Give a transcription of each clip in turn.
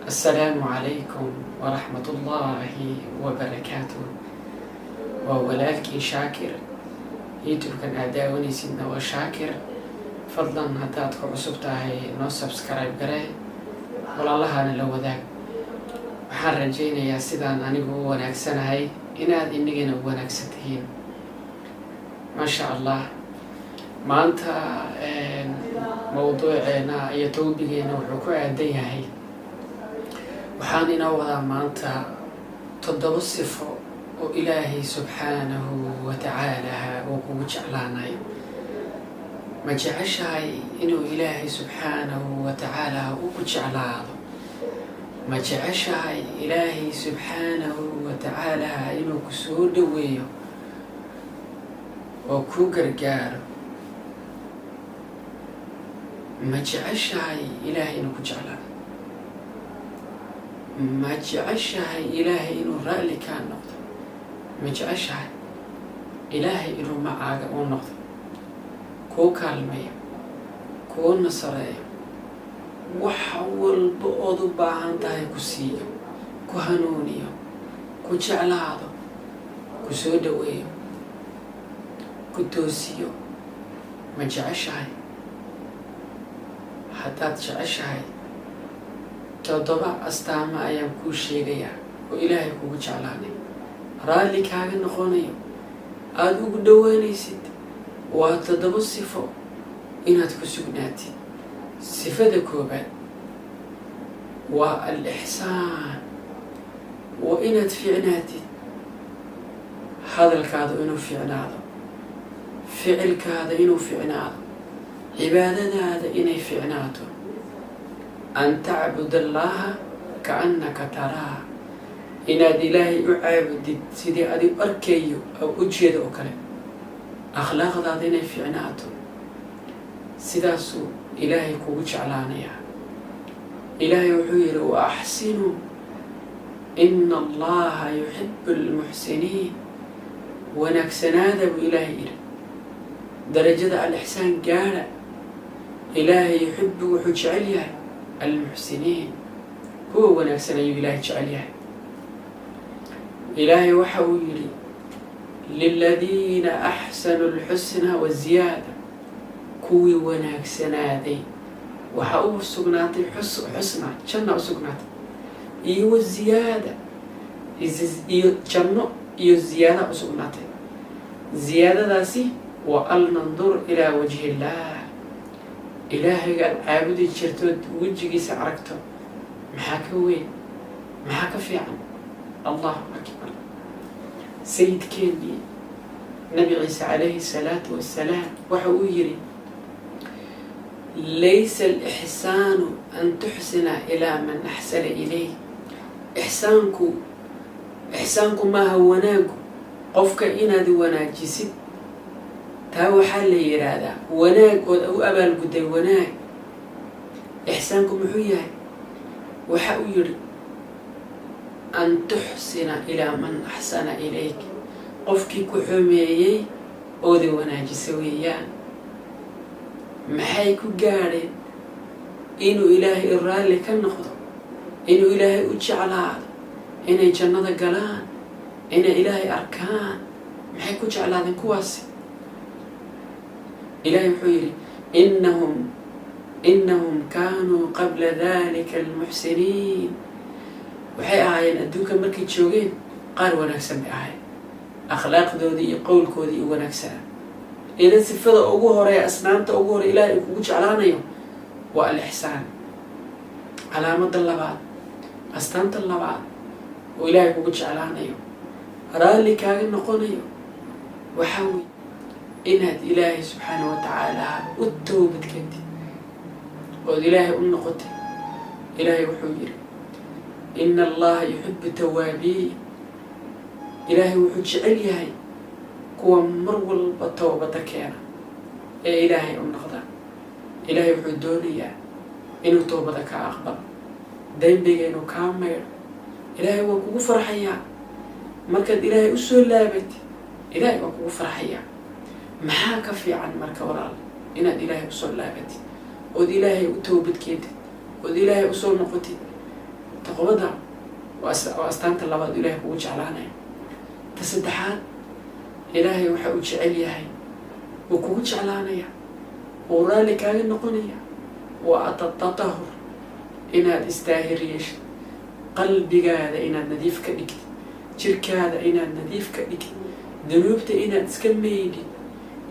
Assalaamu calaykum waraxmatullaahi wabarakaatuh. Waa walaalkiin Shaakir. YouTube-kan aad daawanaysidna waa Shaakir. Fadlan, haddaad ku cusub tahay, noo subscribe garee, walaalahana la wadaag. Waxaan rajaynayaa sidaan anigu u wanaagsanahay inaad inagana u wanaagsan tihiin, maasha Allah. Maanta mowduuceena iyo towbigeena wuxuu ku aadan yahay, waxaan inoo wadaa maanta toddoba sifo oo Ilaahay subxaanahu wa tacaala uu kugu jeclaanayo. Ma jeceshahay inuu Ilaahay subxaanahu wa tacaala uu ku jeclaado? Ma jeceshahay Ilaahay subxaanahu wa tacaala inuu ku soo dhoweeyo oo kuu gargaaro? Ma jeceshahay Ilaahay inuu ku jeclaado? Ma jeceshahay Ilaahay inuu raalli kaa noqdo? Ma jeceshahay Ilaahay inuu macaaga uu noqdo, kuu kaalmeeyo, kuu nasareeyo, wax walba ood u baahan tahay ku siiyo, ku hanuuniyo, ku jeclaado, ku soo dhoweeyo, ku toosiyo? Ma jeceshahay? Haddaad jeceshahay, toddoba astaamo ayaan kuu sheegayaa oo Ilaahay kugu jeclaanay, raalli kaaga noqonayo, aada ugu dhowaanaysid. Waa toddoba sifo inaad ku sugnaatid. Sifada koobaad waa al-ixsaan, waa inaad fiicnaatid. Hadalkaada inuu fiicnaado, ficilkaada inuu fiicnaado, cibaadadaada inay fiicnaato. أن تعبد الله كأنك تراه, inaad Ilaahay u caabudid sidii adig arkayo oo u jeeda oo kale. Akhlaaqdaada inay fiicnaato, sidaasuu Ilaahay kugu jeclaanayaa. Ilaahay wuxuu yidhi: وأحسنوا إن الله يحب المحسنين. Wanaagsanaada buu Ilaahay yidhi, darajada al-ixsaan gaadha. Ilaahay يحب, wuxuu jecel yahay, المحسنين, kuwa wanaagsan ayuu Ilaahay jecel yahay. Ilaahay waxa uu yidhi: للذين أحسنوا الحسنى وزيادة. Kuwii wanaagsanaaday waxaa u sugnaatay xusna, janna u sugnaatay, iyo وزيادة, iyo janno iyo ziyaada u sugnaatay. Ziyaadadaasi waa أن ننظر إلى وجه الله. Ilaahayga aad caabudi jirtood wejigiisa aragto, maxaa ka weyn? Maxaa ka fiican? Allahu akbar. Sayidkeenii Nabi Ciise calayhi salaatu wassalaam waxa uu yidhi: ليس الإحسان أن تحسن إلى من أحسن إليك. Ixsaanku maaha, wanaagu, qofka inaad wanaajisid. Taa waxaa la yidhaahdaa wanaag ood u abaalgudday wanaag. Ixsaanku muxuu yahay? Waxa uu yidhi: أن تحسن إلى من أحسن إليك. Qofkii ku xumeeyey ooda wanaajisa weeyaan. Maxay ku gaadheen inuu Ilaahay raalli ka noqdo, inuu Ilaahay u jeclaado, inay jannada galaan, inay Ilaahay arkaan? Maxay ku jeclaadeen kuwaasi? Ilaahay wuxuu yidhi: إنهم كانوا قبل ذلك المحسنين. Waxay ahaayeen adduunka markay joogeen qaar wanaagsan bay ahaayeen, akhlaaqdoodii iyo qowlkoodii iyo wanaagsanaa. Idan sifada ugu horeeya, asnaanta ugu horey Ilahay uu kugu jeclaanayo waa al-ixsaan. Calaamada labaad, astaanta labaad oo Ilaahay kugu jeclaanayo, raalli kaaga noqonayo, waxaa wey inaad Ilaahay subxaana wa tacaala u towbad keentid ood Ilaahay u noqotid. Ilaahay wuxuu yidhi: إن الله يحب التوابين. Ilaahay wuxuu jecel yahay kuwa mar walba towbada keena ee Ilaahay u noqda. Ilaahay wuxuu doonayaa inuu towbada kaa aqbalo, dembiga inuu kaa maydho. Ilaahay waa kugu farxayaa markaad Ilaahay usoo laabatid. Ilaahay waa kugu farxayaa. Maxaa ka fiican marka, walaal, inaad Ilaahay usoo laabatid ood Ilaahay u towbad keentid ood Ilaahay usoo noqotid? Taqwada waa astaanta labaad Ilaahay kugu jeclaanaya. Ta saddexaad, Ilaahay waxa uu jecel yahay, wuu kugu jeclaanaya, wuu raalli kaaga noqonaya, waa atatahur, inaad isdaahir yeeshid, qalbigaada inaad nadiif ka dhigtid, jirkaada inaad nadiif ka dhigtid, dunuubta inaad iska meydhid,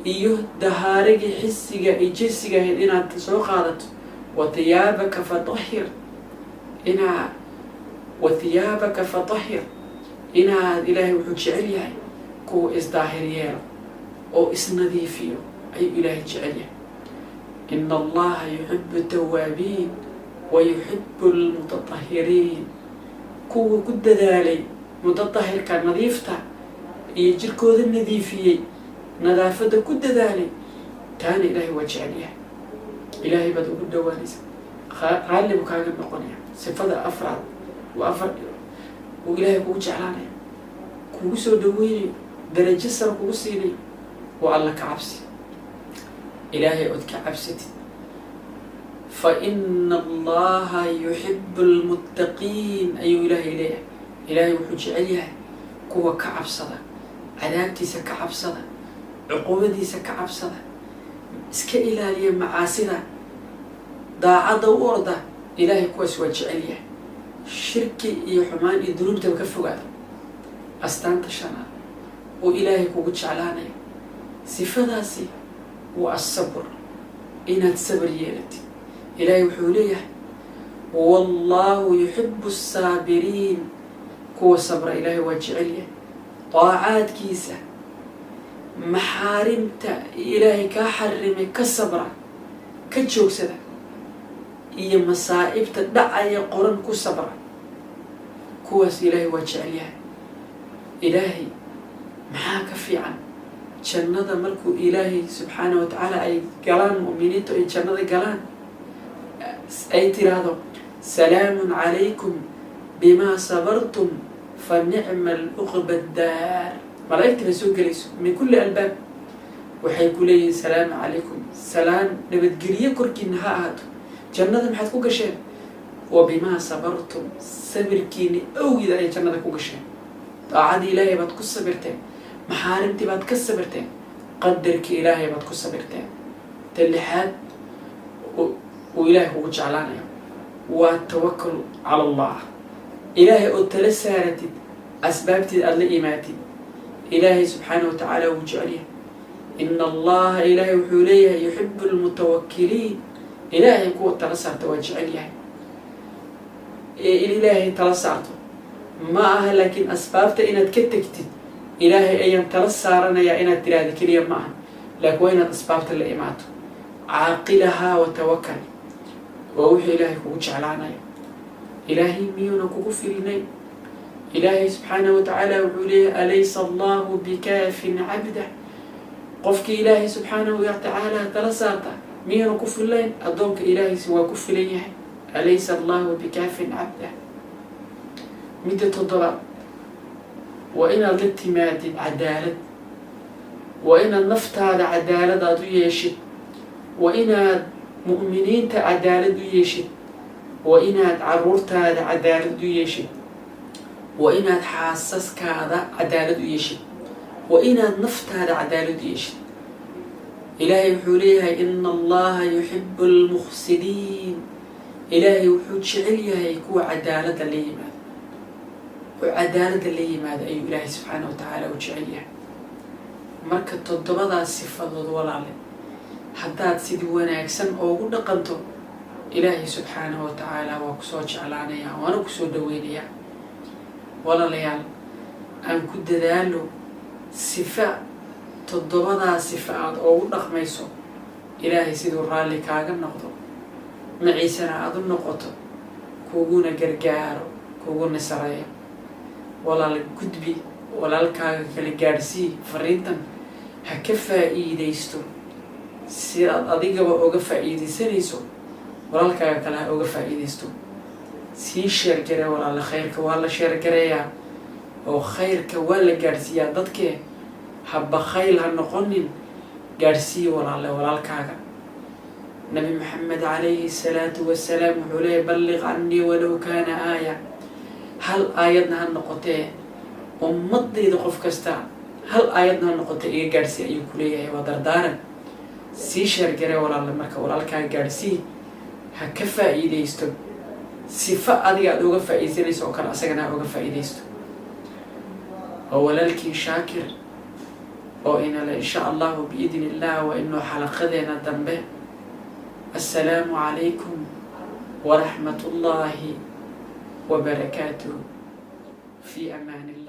iyo dahaarigii xisiga iyo jinsiga ahayd inaad soo qaadato. Wa thiyaabaka fatahir, inaa wa thiyaabaka fatahir, inaad, Ilaahay wuxuu jecel yahay kuwa isdaahir yeelo oo isnadiifiyo ayuu Ilaahay jecel yahay. Ina Allaha yuxibu tawaabiin wa yuxibu almutatahiriin. Kuwa ku dadaalay mutatahirka, nadiifta iyo jirkooda nadiifiyey, nadaafadda ku dadaalay, taana Ilaahay waa jecel yahay. Ilaahay baad ugu dhawaanaysa, raalli buu kaaga noqonaya. Sifada afraad waa afar uu Ilaahay kugu jeclaanaya, kugu soo dhaweynayo, darajo sar kugu siinayo, waa Alla ka cabsi. Ilaahay ood ka cabsatid. Fa ina Allaha yuxibu almuttaqiin ayuu Ilaahay leeyahay. Ilaahay wuxuu jecel yahay kuwa ka cabsada, cadaabtiisa ka cabsada, cuqubadiisa ka cabsada, iska ilaaliya macaasida, daacadda u orda. Ilaahay kuwaas waa jecel yahay, shirki iyo xumaan iyo dunuubtaba ka fogaada. Astaanta shanaad oo Ilaahay kugu jeclaanayo sifadaasi waa asabr, inaad sabr yeelatid. Ilaahay wuxuu leeyahay: "Wallahu yuxibu asaabiriin." Kuwa sabra Ilaahay waa jecel yahay. Daacaadkiisa, maxaarimta Ilaahay kaa xarimay ka sabra, ka joogsada, iyo masaa'ibta dhacaya qoran ku sabra, kuwaas Ilaahay waa jecel yahay. Ilaahay maxaa ka fiican jannada? Markuu Ilaahay subxaana wa tacaala ay galaan mu'miniintu, ay jannada galaan, ay tiraahdo: "Salaamun calaykum bimaa sabartum fa nicma alcuqba addaar." Malaa'igta bay soo gelayso min kulli albaab, waxay ku leeyihiin: "Salaamu calaykum, salaam nabadgelyo korkiina ha ahaato. Jannada maxaad ku gasheen?" Wa bimaa sabartum, sabirkiini awgeed ayay jannada ku gasheen. Daacadii Ilaahay baad ku sabirteen, maxaarimtii baad ka sabirteen, qadarkii Ilaahay baad ku sabirteen. Ta lixaad uu Ilaahay kugu jeclaanayo waa tawakal cala Allah, Ilaahay oo tala saaratid, asbaabteed aada la imaatid. Ilaahay subxaana wa tacaala wuu jecel yahay. Ina Allaha, Ilaahay wuxuu leeyahay, yuxibu almutawakiliin. Ilaahay kuwa tala saarta waa jecel yahay. Ee in Ilaahay tala saarto ma aha, laakiin asbaabta inaad ka tegtid. "Ilaahay ayaan tala saaranayaa" inaad tiraahda keliya ma aha, laakiin waa inaad asbaabta la imaato. Caaqilahaa wa tawakal waa wuxuu Ilaahay kugu jeclaanayo. Ilaahay miyuuna kugu filnay? Ilaahay subxaanahu wa tacaala wuxuu leeyahay: "Alaysa Allahu bikaafin cabdah?" Qofkii Ilaahay subxaanahu wa tacaala tala saarta miyuuna ku fillayn? Addoonka Ilaahaysi waa ku filan yahay. Alaysa Allahu bikaafin cabdah. Midda toddobaad waa inaad la timaadid cadaalad, waa inaad naftaada cadaalad aada u yeeshid, waa inaad mu'miniinta cadaalad u yeeshid, waa inaad caruurtaada cadaalad u yeeshid, waa inaad xaasaskaada cadaalad u yeeshid, waa inaad naftaada cadaalad u yeeshid. Ilaahay wuxuu leeyahay: "Ina Allaha yuxibu almuqsidiin." Ilaahay wuxuu jecel yahay kuwa cadaaladda la yimaado, oo cadaaladda la yimaado ayuu Ilaahay subxaana wa tacaala u jecel yahay. Marka toddobadaas sifadood, walaale, haddaad sidii wanaagsan oogu dhaqanto, Ilaahay subxaanahu wa tacaala waa kusoo jeclaanayaa, waana kusoo dhaweynayaa. Walaalayaal, aan ku dadaalo sifa toddobadaa sifa aada oogu dhaqmayso, Ilaahay siduu raalli kaaga noqdo, maciisana aada u noqoto, kuguna gargaaro, kuguna sareeyo. Walaal, gudbi, walaalkaaga kala gaadhsii fariintan, ha ka faa'iidaysto. Si aad adigaba oga faa'iidaysanayso, walaalkaaga kale ha oga faa'iidaysto. Sii share garee, walaala. Khayrka waa la share gareeyaa oo khayrka waa la gaadhsiiyaa dadkee. Ha bakhayl ha noqonin, gaadhsii, walaale, walaalkaaga. Nabi Maxamed calayhi salaatu wasalaam wuxuu leeyahy: "Balliq cannii walow kaana aaya." Hal aayadna ha noqotee, ummadayda qof kasta hal aayadna ha noqotee iga gaadhsii, ayuu ku leeyahay. Waa dardaaran. Sii share garee, walaala. Marka walaalkaa gaadhsii, ha ka faa'iidaysto. Sifa adiga aad uga faa'iidaysanayso oo kale asagana ha uga faa'iidaysto. Waa walaalkii Shaakir oo inale, insha Allahu biidni Illah, waa inuu xalaqadeena dambe. Assalaamu calaykum waraxmat Ullaahi wabarakaatuh. Fi amaan Illah.